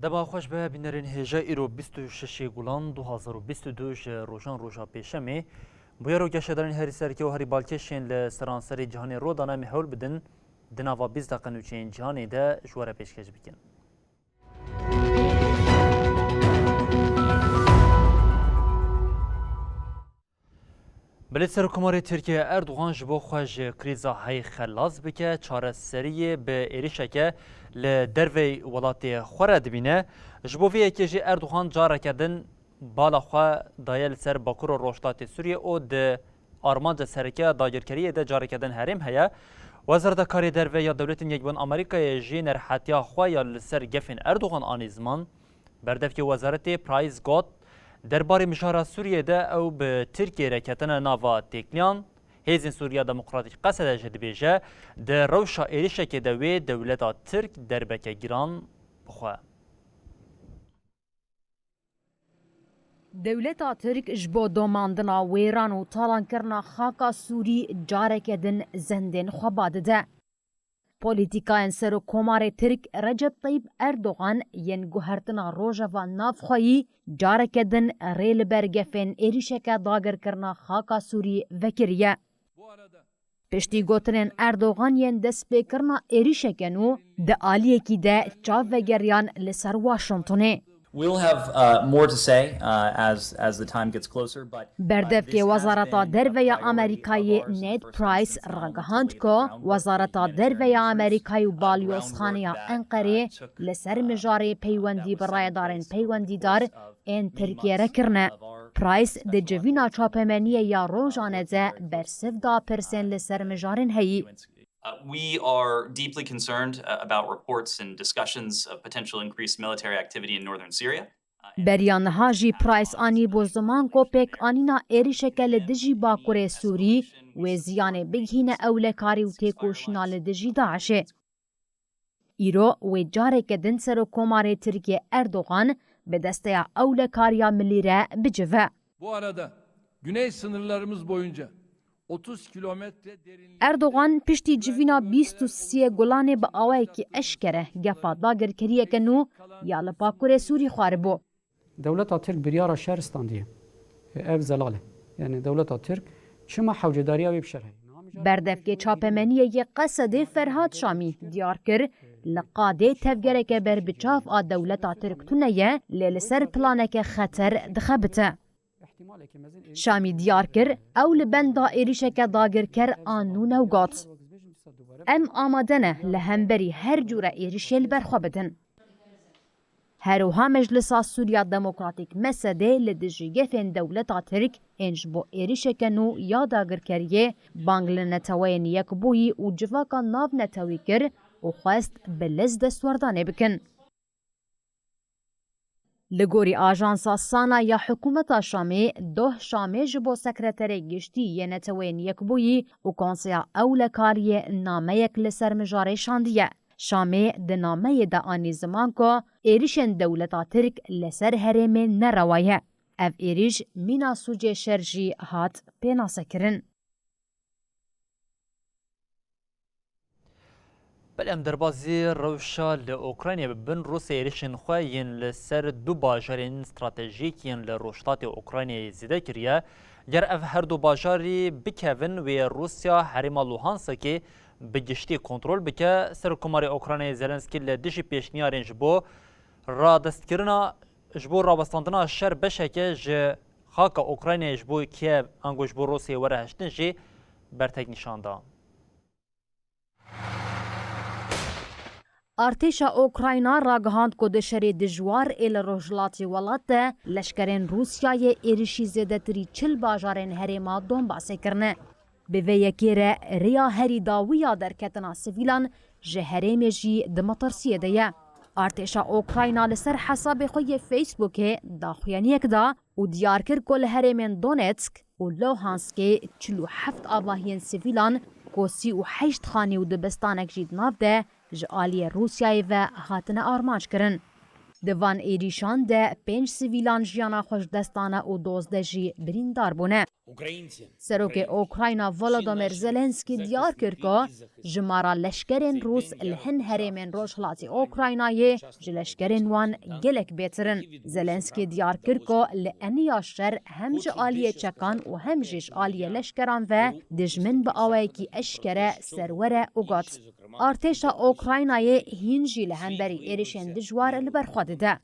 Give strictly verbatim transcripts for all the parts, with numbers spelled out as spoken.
Dema xweş be, bînerên hêja îro bîst û şeş Gulan du hazar û bîst û du ji rojan roja Pêşemê. Bûyer û geşedarên herî serkê û herî balkêş yên li seranserê cîhanê rû dane, em ê hewl bidin di nava bîst deqe nûçeyên cîhanê de ji we re pêşkêş bikin. Belê Serokkomarê Tirkiyê Erdogan ji bo xwe ji krîza heyî xelas bike, çareseriyê bi êrişeke li derveyî welatê xwe re dibîne. Ji bo vê yekê jî Erdogan careke din bala xwe daye li ser Bakur û Rojhilatê Sûriyê û di armanca sereke ya dagirkeriyê de careke din herêm heye. Wezareta Karê Derve ya Dewletên Yekbûn Amerîkayê jî nerhetiya xwe ya li ser gefên Erdogan anî ziman. Berdevkê wezaretê Price got, derbarê mijara Sûriyê de ew bi Tirkiyê re ketine nava têkiliyan. Hêzên Sûriya Demokratîk, Qesede jî dibêje, di rewşa êrişekê de wê dewleta Tirk derbeke giran bixwe. Dewleta Tirk ji bo domandina wêran û talankirina xaka Sûrî careke din zendên xwe ba dide. Polîtîkayên Serokkomarê Tirk Recep Tayyip Erdogan yên guhertina Rojava navxweyî careke din rê li ber gefên êrişeke dagirkirina xaka Sûrî vekiriye. Piştî gotinên Erdogan yên destpêkirina êrişeke nû di aliyekî de çav vegeriyan li ser Washingtonê. We'll have, uh, more to say, uh, as, as the time gets closer, but, uh, Berdevkê Wezareta Derve ya Amerîkayê Ned Price ragihand ku Wezareta Derve ya Amerîkayê û Balyozxaneya Enqerê li ser mijarê peywendî bi rayedarên peywendîdar ên Tirkiyê re kirine. Price di civîna çapemeniyê ya rojane de bersiv da pirsên li ser mijarên heyî. Uh, we are deeply concerned, uh, about reports and discussions of potential increased military activity in northern Syria. Beriya niha jî Price anî bo ziman ku pêkanîna êrişeke li dijî Bakurê Sûrî wê ziyanê bigihîne ewlekarî û têkoşîna li dijî DAIŞê. Îro wê careke din Serokkomarê Tirkiyê Erdogan bi desteya ewlekariya milî re bicive. Bu arada güney sınırlarımız boyunca otuz kilometre derinliğinde Erdogan piştî civîna bîst û sê Gulanê bi awayekî eşkere gefa dagirkeriyeke nû ya li Bakurê Sûrî xwaribû. Dewleta Tirk biryara şer standiye. Ev zelal e. Yani dewleta Tirk çima hewcedariya wê bi şer heye? Berdevkê çapemeniyê yê Qesedê Ferhat Şamî diyar kir, li qadê tevgereke ber bi çav a dewleta Tirk tune ye, lê li ser planeke xeter dixebite. Şamî diyar kir, ew li benda êrişeke dagirker a nû ne û got, em amade ne li hemberî her cûre êrişê li ber xwe bidin. Her wiha Meclisa Sûriya Demokratîk, MSD'ê, li dijî gefên dewleta Tirk ên ji bo êrişeke nû ya dagirkeriyê bang li Neteweyên Yekbûyî û civaka navnetewî kir û xwest bi lez destwerdanê bikin. Li gorî ajansa SANA ya hikûmeta Şamê, doh Şamê ji bo Sekreterê Giştî yê Neteweyên Yekbûyî û Konseya Ewlekariyê nameyek li ser mijarê şandiye. Şamê di nameyê de anî ziman ku êrişên dewleta Tirk li ser herêmê nerewa ye. Ev êrîş mîna sûcê şer jî hat pênasekirin. Belê em derbazî rewşa li Ukraynayê bibin, Rûsya êrişên xwe yên li ser du bajarên stratejîk yên li rojhilatê Ukraynayê zêde kiriye. Ger ev her du bajarî bikevin, wê Rûsya herêma Luhanskê bi giştî kontrol bike. Serokkomarê Ukraynayê Zelenskî li dijî pêşniyarên ji bo radestkirina, ji bo rawestandina şer beşeke ji xaka Ukraynayê ji bo Kiev ango ji bo Rûsyayê were hiştin jî bertek nîşan da. Artêşa Ukrayna ragihand ku di şerê dijwar ê li rojhilatê welat de leşkerên Rûsyayê êrişî zêdetirî çil bajarên herêma Donbasê kirine. Bi vê yekê re rêya herî dawî ya derketina sivîlan ji herêmê jî di metirsiyê de ye. Artêşa Ukrayna li ser hesabê xwe yê Facebookê daxuyaniyek da û diyar kir ku li herêmên Donetsk û Luhanskê çil û heft avahiyên sivîlan ku sî û heşt xanî û dibistanek jî di nav de ji aliyê Rûsyayê ve hatine armanc kirin. Di van êrîşan de pênc sivîlan jiyana xwe ji dest dane û dozdeh jî birîndar bûne. Serokê Ukrayna Volodymyr Zelenskî diyar kir ku jimara leşkerên Rûs li hin herêmên rojhilatê Ukraynayê ji leşkerên wan gelek bêtir in. Zelenskî diyar kir ku li eniya şer hem ji aliyê çekan û hem jî ji aliyê leşkeran ve dijmin bi awayekî eşkere serwer e û got, Artêşa Ukraynayê hîn jî li hemberî êrişên dijwar li ber xwe dide.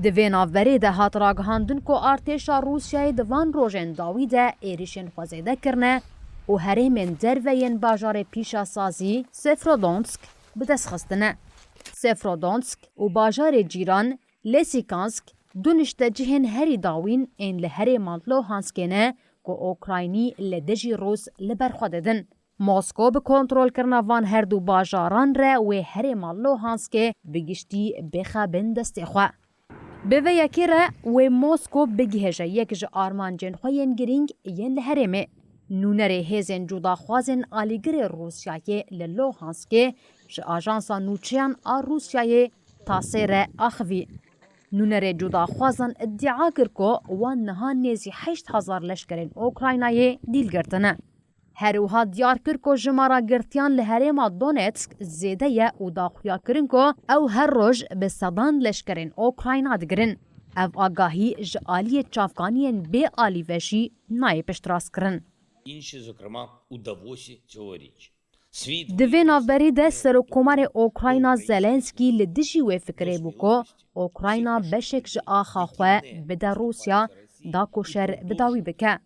Di vê navberê de hat ragihandin ku artêşa Rûsyayê di van rojên dawî de êrişên xwe zêde kirine û herêmên derve yên bajarê pîşasazî Severodonetsk bi dest xistine. Severodonetsk û bajarê cîran Lysychansk du niştecihên herî dawîn ên li herêma Luhanskê ne ku Ukraynî li dijî Rûs li ber xwe didin. Mosko bi kontrolkirina van her du bajaran re wê herêma Luhanskê bi giştî bixe bin destê xwe. Bi vê yekê re wê Mosko bigihêje yek ji armancên xwe yên girîng yên li herêmê. Nûnerê hêzên cudaxwazên alîgirê Rûsyayê li Luhanskê ji ajansa nûçeyan a Rûsyayê TASS'ê re axivî. Nûnerê cudaxwazan îdia kir ku wan niha nêzî heşt hezar leşkerên Ukraynayê dîl girtine. Her wiha diyar kir ku jimara girtiyan li herêma Donetsk zêde ye û daxuya kirin ku ew her roj bi sedan leşkerên Ukrayna digirin. Ev agahî ji aliyê çavkaniyên bê alî ve jî nayê piştrastkirin. Інші, зокрема, у Давосі цьогоріч. Di vê navberî de Serokkomarê Ukrayna Zelenskî li dijî wê fikirê bû ku Ukrayna beşek ji axa xwe bide Rûsya, da ku şer bi dawî bike.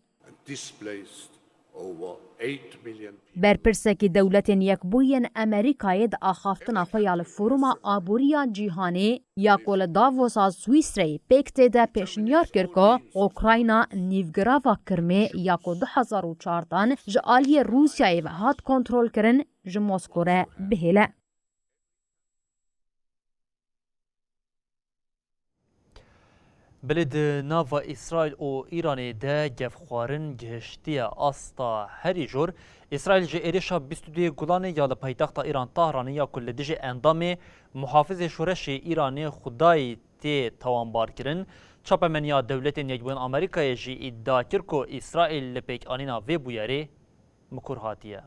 Berpirsekî Dewletên Yekbûyî yên Amerîkayê di axaftina xwe ya li Foruma Aboriya Cîhanê ya ku li Davosa Swîsreyê pêk tê de pêşniyar kir ku Ukrayna nîvgirava Kirmê ya ku du hezar û çardan ji aliyê Rûsyayê ve hat kontrolkirin, ji Mosko re bihêle. Belê di nava Îsraîl û Îranê de gefxwarin gihiştiye asta herî jor. Îsraîl ji êrişa bîst û duyê Gulanê ya li paytexta Îran Tahranê ya ku li dijî endamê Muhafizê Şoreşê Îranê Xudayî tê tawanbarkirin. Çapemeniya Dewletên Yekbûyên Amerîkayê jî îdia kir ku Îsraîl li pêkanîna vê bûyerê mikur hatiye.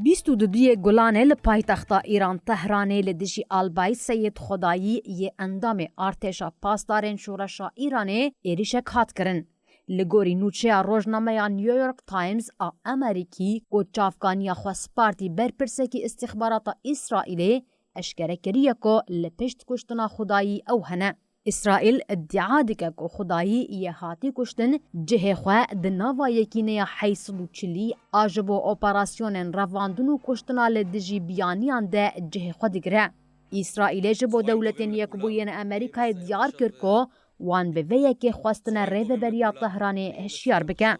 Bîst û duyê Gulanê li paytexta Îran Tehranê li dijî Albay Seyid Xwedayî yê endamê Artêşa Pasdarên Şoreşa Îranê êrişek hat kirin. Li gorî nûçeya rojnameya New York Times a Amerîkî ku çavkaniya xwe spartî berpirsekî îstîxbarata Îsraîlê, eşkere kiriye ku li pişt kuştina Xwedayî ew hene. Îsraîl îdia dike ku Xwedayî yê hatî kuştin cihê xwe di nava yekîneya heyt sed û çilî a ji bo operasyonên revandin û kuştina li dijî biyaniyan de cihê xwe digire. Îsraîlê ji bo Dewletên Yekbûyî yên Amerîkayê diyar kir ku wan bi vê yekê xwestine rêveberiya Tehranê hişyar bike.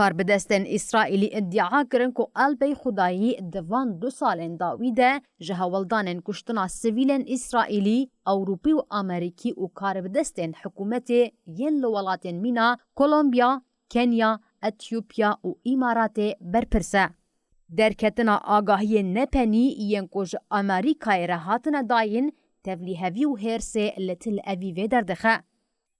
Karbidestên Îsraîlî îdia kirin ku Albey Xwedayî di van du salên dawî de ji hewldanên kuştina sivîlên Îsraîlî, Ewropî û Amerîkî û karbidestên hikûmetê yên li welatên mîna Kolombiya, Kenya, Etiyopya û Îmaratê berpirs e. Derketina agahiyên nepenî yên ku ji Amerîkayê re hatine dayîn, tevlîhevî û hêrsê li Tel Evîvê derdixe.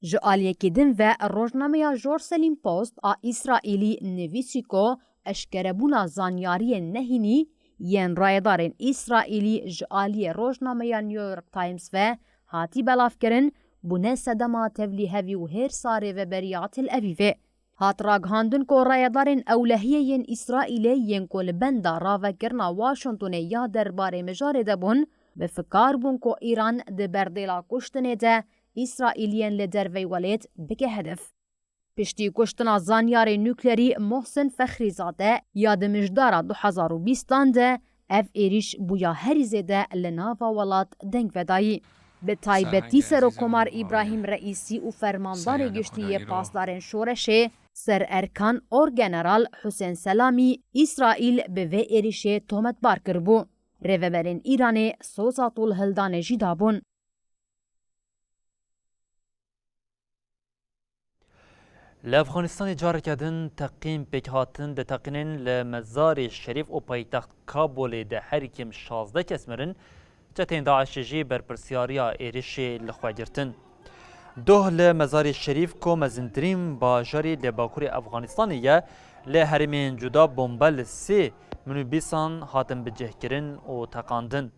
Ji aliyekî din ve rojnameya Jerusalem Post a Îsraîlî nivîsî ku eşkerebûna zanyariyên nehînî yên rayedarên Îsraîlî ji aliyê rojnameya New York Times ve hatî belavkirin, bûne sedema tevlîhevî û hêrsa rêveberiya Tel Evîvê. Hat ragihandin ku rayedarên ewlehiyê yên Îsraîlê yên ku li benda ravekirina Washingtonê ya derbarê mijarê de bûn, bi fikar bûn ku Îran di berdêla kuştinê de Îsraîliyên li dervey welêt bike hedef. Piştî kuştina zanyarê nuklerî Mohsin Fexrîzade ya di mijdara du hezar û bîstan de, ev êrîş bûya herî zêde li nava welat dengvedayî. Bi taybetî Serokkomar Îbrahîm Reîsî û fermandarê giştî yê pasdarên şoreşê, Sererkan Orgeneral Husên Selamî, Îsraîl bi vê êrîşê tometbar kiribû. Rêveberên Îranê soza tolhildanê jî dabûn. Li Efxanistanê careke din teqîn pêk hatin, di teqînên li Mezarê Şerîf û paytext Kabulê de herî kêm şazdeh kes mirin, çeteyên DAIŞê jî berpirsiyariya êrişê li xwe girtin. Doh li Mezarê Şerîf ku mezintirîn bajarê li bakurê Efxanistanê ye, li herêmên cuda bombe li sê minibîsan hatin bicihkirin û teqandin.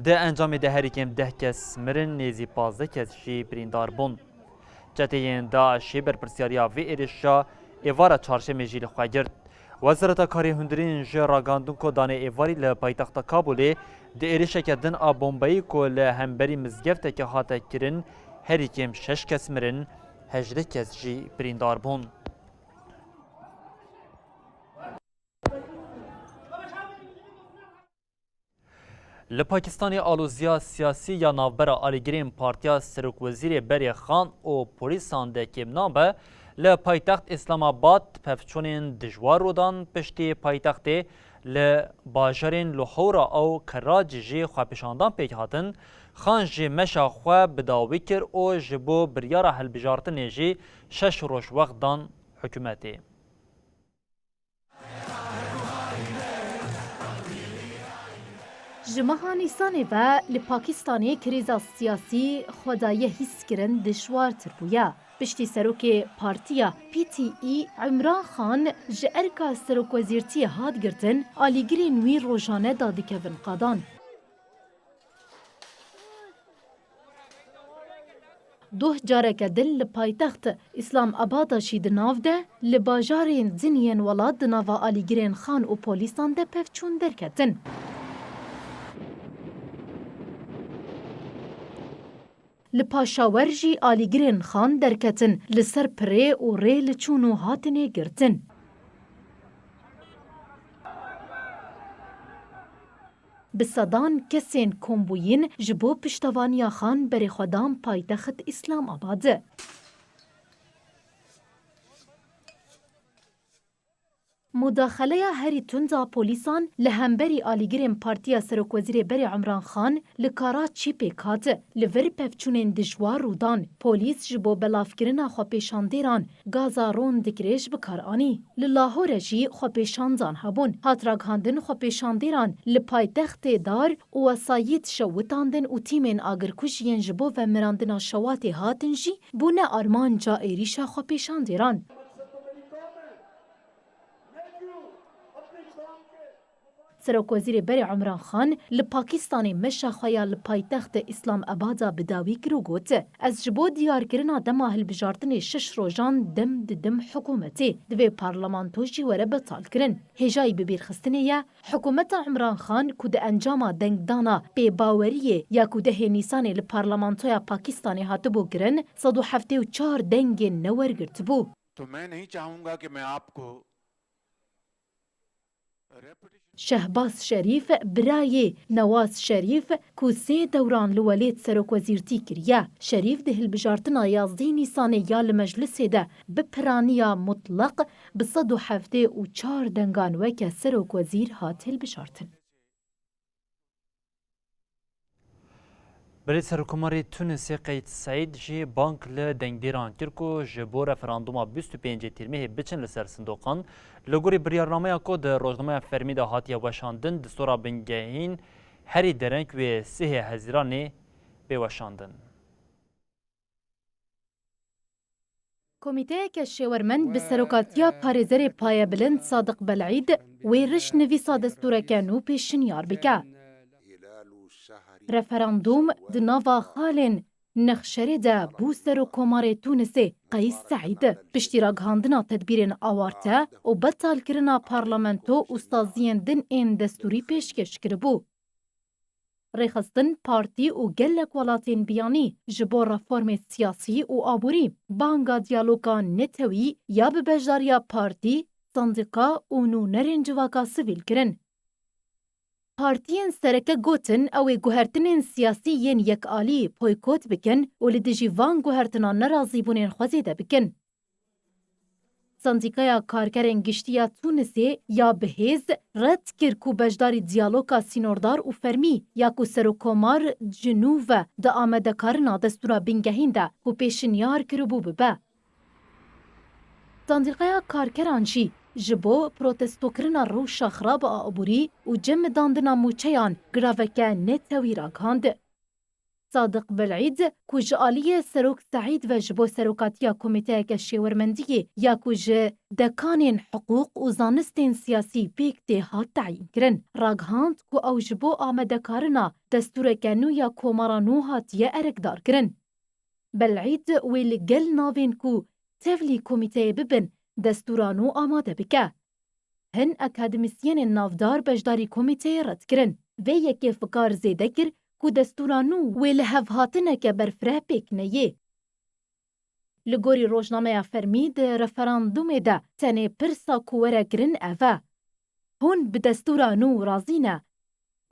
Di encamê de herî kêm deh kes mirin, nêzî pazdeh kes jî birîndar bûn. Çeteyên DAIŞê berpirsiyariya vê êrişa êvara çarşemê jî li xwe girt. Wezareta Karê Hundirîn ji ragihandin ku danê êvarî li paytexta Kabulê di êrişeke din a bombeyî ku li hemberî mizgeftekê hate kirin, herî kêm şeş kes mirin, hejdeh kes jî birîndar bûn. Li Pakistanê aloziya siyasî ya navbera alîgirên Partiya Serokwezîrê Berê Xan û polîsan de kêm nabe, li paytext Îslamabad pevçûnên dijwar rû dan, piştî paytextê li bajarên Lahore û Karaçî jî xwepêşandan pêk hatin. Xan jî meşa xwe bi dawî kir û ji bo biryara hilbijartinê jî şeş roj wext dan hikûmetê. Ji meha Nîsanê ve li Pakistanê krîza siyasî xwe daye hîskirin dijwartir bûye. Piştî serokê partiya P T I Imran Khan ji erka serokwezîrtiyê hat girtin, alîgirên wî rojane dadikevin qadan. Doh careke din li paytext Îslamabada jî di nav de, li bajarên din yên welat di nava alîgirên Xan û polîsan de pevçûn derketin. Li Paşawer jî alîgirên Xan derketin, li ser pirê û rê li çûn û hatinê girtin. Bi sedan kesên kombûyîn ji bo piştevaniya Xan berê xwe dan paytext Îslamabad. Mudaxeleya herî tund a polîsan li hemberî alîgirên Partiya Serokwezîrê Berê Imran Xan li Karaçî pêk hat. Li vir pevçûnên dijwar rû dan. Polîs ji bo belavkirina xwepêşandêran gaza ron dikrêj bi kar anî. Li Lahore jî xwepêşandan hebûn. Hat ragihandin xwepêşandêran li paytextê dar û wesayît şewitandin û tîmên agirkuj yên ji bo vemirandina şewatê hatin jî bûne armanca êrîşa xwepêşandêran. Serokwezîrê berê Imran Xan li Pakistanê meşa xwe ya li paytextê Îslamabada bi dawî kir û got, Ez ji bo diyarkirina dema hilbijartinê şeş rojan dem didim hikûmetê. Divê parlamento jî were betalkirin. Hêjayî bibîrxistinê ye, hikûmeta Imran Xan ku di encama dengdana pêbaweriyê ya ku dehê Nîsanê li parlamentoya Pakistanê hatibû kirin, sed û heftê û çar dengên ne wergirtibû. तो मैं नहीं चाहूंगा कि मैं आपको Şehbaz Şerîf, birayê Newaz Şerîf, ku sê dewran li welêt serokwezîrtî kiriye. Şerîf di hilbijartina yazdehê Nîsanê ya li Meclisê de bi piraniya mutleq bi sed û heftê û çar dengan weke serokwezîr hat hilbijartin. Berê Serokkomarê Tunisê Qeys Seîd jî bang li dengdêran kir ku ji bo referanduma bîst û pêncê Tîrmehê biçin li ser sindoqan. Li gorî biryarnameya ku di rojnameya fermî de hatiye weşandin, distûra bingehîn herî dereng wê sihê Hezîranê bê weşandin. Komîteyeke şêwermend bi serokatiya parêzerê payebilind Sadiq Belîd wê rişnivîsa destûreke nû pêşinyar bike. Referandûm di nava xalên nexşerê de bû Serokkomarê Tûnisê Qeys Seîd. Piştî ragihandina tedbîrên awarte û betalkirina parlamento û saziyên din ên destûrî pêşkêş kiribû. rêxistin, partî û gelek welatên biyanî ji bo reformê siyasî û aborî banga diyaloga netewî ya bi beşdariya partî, sendîka û nûnerên civaka sivîl kirin. Partiyên sereke gotin ew ê guhertinên siyasî yên yekalî boykot bikin û li dijî van guhertinan nerazîbûnên xwe zêde bikin. Sendîkaya Karkerên Giştî ya Tûnisê ya bi hêz red kir ku beşdarî diyaloga sînordar û fermî ya ku Serokkomar Cinûve di amadekarina destûra bingehîn de ku pêşinyar kiribû bibe. Sendîkaya Karkeran jî ji bo protestokirina rewşa xirab a aborî û cemidandina mûçeyan giraveke netewî ragihand. Sadiq Belîd, ku ji aliyê Serok Seîd ve ji bo serokatiya komîteyeke şêwermendiyê ya ku ji dekanên hiqûq û zanistên siyasî pêk tê hat teyînkirin, ragihand ku ew ji bo amadekarina destûreke nû ya Komara nû hatiye erekdarkirin. Belîd wê li gel navên ku tevlî komîteyê bibin, destûra nû amade bike. Hin akademîsyenên navdar beşdarî komîteyê red kirin. Vê yekê fikar zêde kir ku destûra nû wê li hevhatineke berfireh pêk neyê. Li gorî rojnameya fermî di referandumê de tenê pirsa ku were kirin ev e. Hûn bi destûra nû razî ne?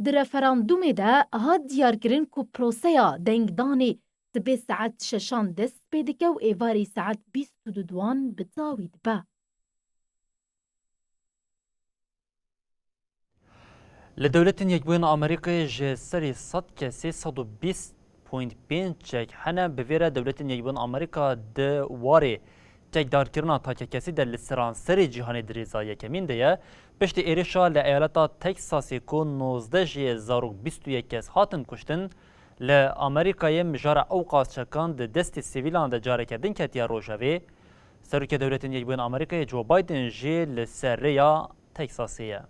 Di referandumê de hat diyarkirin ku proseya dengdanê sibê saet şeşan dest pê dike û êvarî saet bîst û duan bi dawî dibe. Li Dewletên Yekbûyên Amerîkayê ji serî sed kesî sed û bîst point pênc çek hene. Bi vê re Dewletên Yekbûyên Amerîka di warê çekdarkirina takekesî de li seranserê cîhanê di rêza yekemîn de ye. Piştî êrişa li eyaleta Teksasê ku nozdeh jê zarok bîst û yek kes hatin kuştin, li Amerîkayê mijara ewqas çekan di destê sivîlan de careke din ketiye rojevê. Serokê Dewletên Yekbûyên Amerîkayê Joe Biden jî li ser rêya Teksasê ye.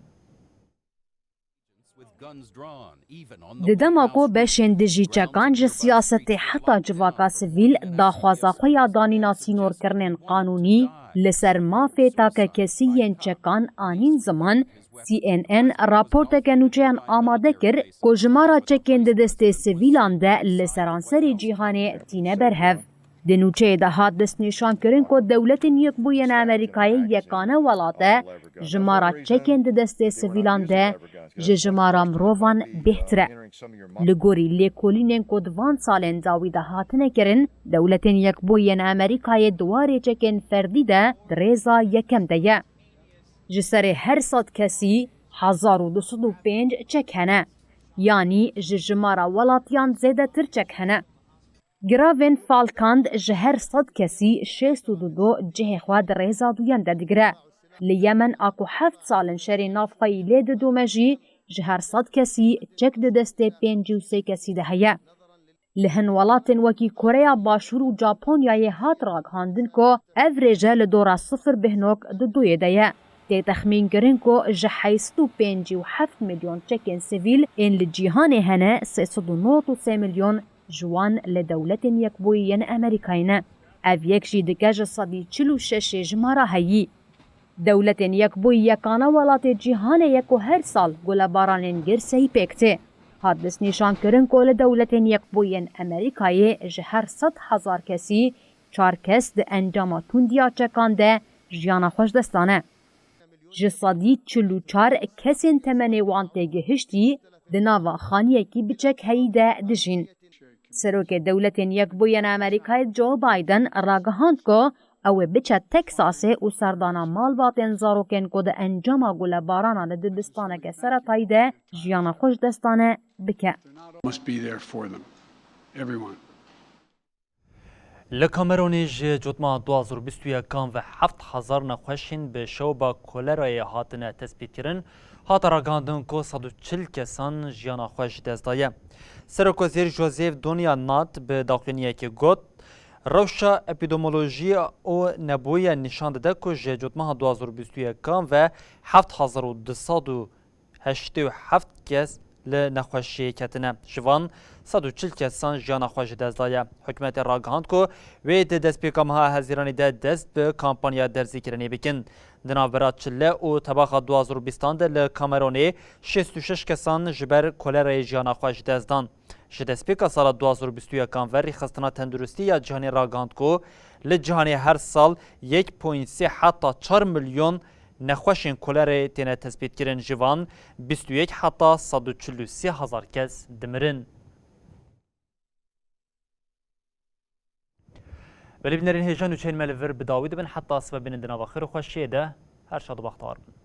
Di dema ku beşên dijî çekan ji siyasetê heta civaka sivîl daxwaza xwe ya danîna sînorkirinên qanûnî li ser mafê takekesî yên çekan anîn ziman, C N N raporteke nûçeyan amade kir ku jimara çekên di destê sivîlan de li seranserê cîhanê tîne berhev. Di nûçeyê de hat destnîşankirin ku Dewletên Yekbûyên Amerîkayê yekane welat e, jimara çekên di destê sivîlan de ji jimara mirovan bêhtir e. Li gorî lêkolînên ku di van salên dawî de hatine kirin, Dewletên Yekbûyên Amerîkayê di warê çekên ferdî de di rêza yekem de ye. Ji serê her sed kesî hezar û du sed û pênc çek hene, yanî ji jimara welatiyan zêdetir çek hene. Giravên Falkand ji her sed kesî şêst û du cihê xwe di rêza duyan de digire. Li Yemen a ku heft sal in şerê navxweyî lê didome jî ji her sed kesî çek di destê pêncî û sê kesî de heye. Li hin welatên wekî Koreya Başûr û Japonyayê hat ragihandin ku ev rêje li dora sifir bêhnok di duyê de ye. Tê texmînkirin ku ji heyst û pêncî û heft milyon çekên sivîl ên li cîhanê hene, sê sed û nod û sê milyon ji wan li Dewletên Yekbûyî yên Amerîkayê ne. Ev yek jî dike ji sedî çil û şeş ê jimara heyî. Dewletên Yekbûyî yekane welatê cîhanê ye ku her sal gulebaranên girseyî pêk tê. Hat destnîşankirin ku li Dewletên Yekbûyî yên Amerîkayê ji her sed hezar kesî çar kes di encama tundiya çekan de jiyana xwe ji dest dane. Ji sedî çil û çar kesên temenê wan têgihiştî di nava xaniyekî bi çekheyî de dijîn. Serokê Dewletên Yekbûyên Amerîkayê Joe Biden ragihand ku ew ê biçe Teksasê û serdana malbatên zarokên ku di encama gulebarana li dibistaneke seretayî de jiyana xwe ji dest dane bike. Must be there for them. Everyone. Li Kameronê ji cotmeha du hazar û bîst û yekan ve heft hezar nexweşên bi şewba kolerayê hatine tespîtkirin, hate ragihandin ku sed û çil kesan jiyana xwe ji dest daye. Serokwezîr Joseph Donia Nat bi daxuyaniyekê got, rewşa epîdemolojiyê û nebûyê nîşan dide ku ji cotmeha du hazar û bîst û yekan ve heft hezar û du sed û heştê û heft kes li nexweşiyê ketine. Ji van sed û çil kesan jiyana xwe ji dest daye. Hikûmetê ragihand ku wê di destpêka meha Hezîranê de dest bi kampanya derzîkirinê bikin. Di navbera çile û tebaxa du hazar û bîstan de li Kameronê şêst û şeş kesan ji ber kolerayê jiyana xwe ji dest dan. Ji destpêka sala du hazar û bîst û yekan ve Rêxistina Tenduristî ya Cîhanê ragihand ku li cîhanê her sal yek point sê heta çar milyon nexweşên kolerê têne tespîtkirin, ji van bîst û yek heta sed û çil û sê hezar kes dimirin. Belê bînerên hêja, nûçeyên me li vir bi dawî dibin, heta sibe bînin di nava xêr û xweşiyê de, her şad û bextewar bin.